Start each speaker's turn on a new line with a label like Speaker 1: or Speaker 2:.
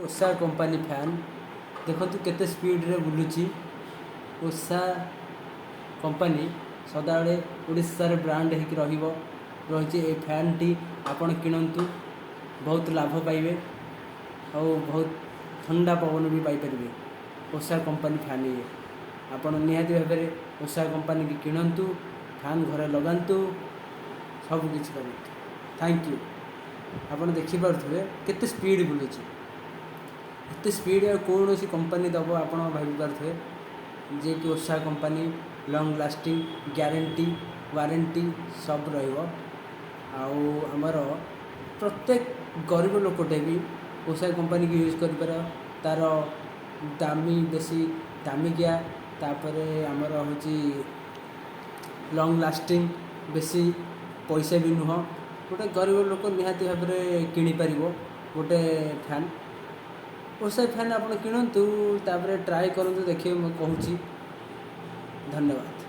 Speaker 1: ଓଷା company fan. ଦେଖନ୍ତୁ କେତେ ସ୍ପିଡ଼ରେ ବୁଲୁଛି। ଓଷା କମ୍ପାନୀ ସଦାବେଳେ ଓଡ଼ିଶାରେ ବ୍ରାଣ୍ଡ ହେଇକି ରହିବ, ରହିଛି। ଏ ଫ୍ୟାନ୍ଟି ଆପଣ କିଣନ୍ତୁ, ବହୁତ ଲାଭ ପାଇବେ ଆଉ ବହୁତ ଥଣ୍ଡା ପବନ ବି ପାଇପାରିବେ। ଓଷା କମ୍ପାନୀ ଫ୍ୟାନ୍ ଇଏ। ଆପଣ ନିହାତି ଭାବରେ ଓଷା କମ୍ପାନୀକି କିଣନ୍ତୁ, ଫ୍ୟାନ୍ ଘରେ ଲଗାନ୍ତୁ, ସବୁ କିଛି କରନ୍ତୁ। Thank you. ଆପଣ ଦେଖିପାରୁଥିବେ କେତେ ସ୍ପିଡ଼ ବୁଲୁଛି। ଏତେ ସ୍ପିଡ଼ ଆଉ କୌଣସି କମ୍ପାନୀ ଦେବ, ଆପଣ ଭାବିପାରୁଥିବେ। ଯିଏକି ଓଷା company long lasting, guarantee, warranty ସବୁ ରହିବ। ଆଉ ଆମର ପ୍ରତ୍ୟେକ ଗରିବ ଲୋକଟେ ବି ଓଷା କମ୍ପାନୀକି ୟୁଜ୍ କରିପାରିବ। ତା'ର ଦାମୀ, ବେଶୀ ଦାମିକିଆ, ତାପରେ ଆମର ହେଉଛି ଲଙ୍ଗ୍ ଲାଷ୍ଟିଂ, ବେଶୀ ପଇସା ବି ନୁହଁ। ଗୋଟେ ଗରିବ ଲୋକ ନିହାତି ଭାବରେ କିଣିପାରିବ ଗୋଟେ ଫ୍ୟାନ୍, ଓଷା ଫ୍ୟାନ୍। ଆପଣ କିଣନ୍ତୁ, ତାପରେ ଟ୍ରାଏ କରନ୍ତୁ, ଦେଖିବେ ମୁଁ କହୁଛି। ଧନ୍ୟବାଦ।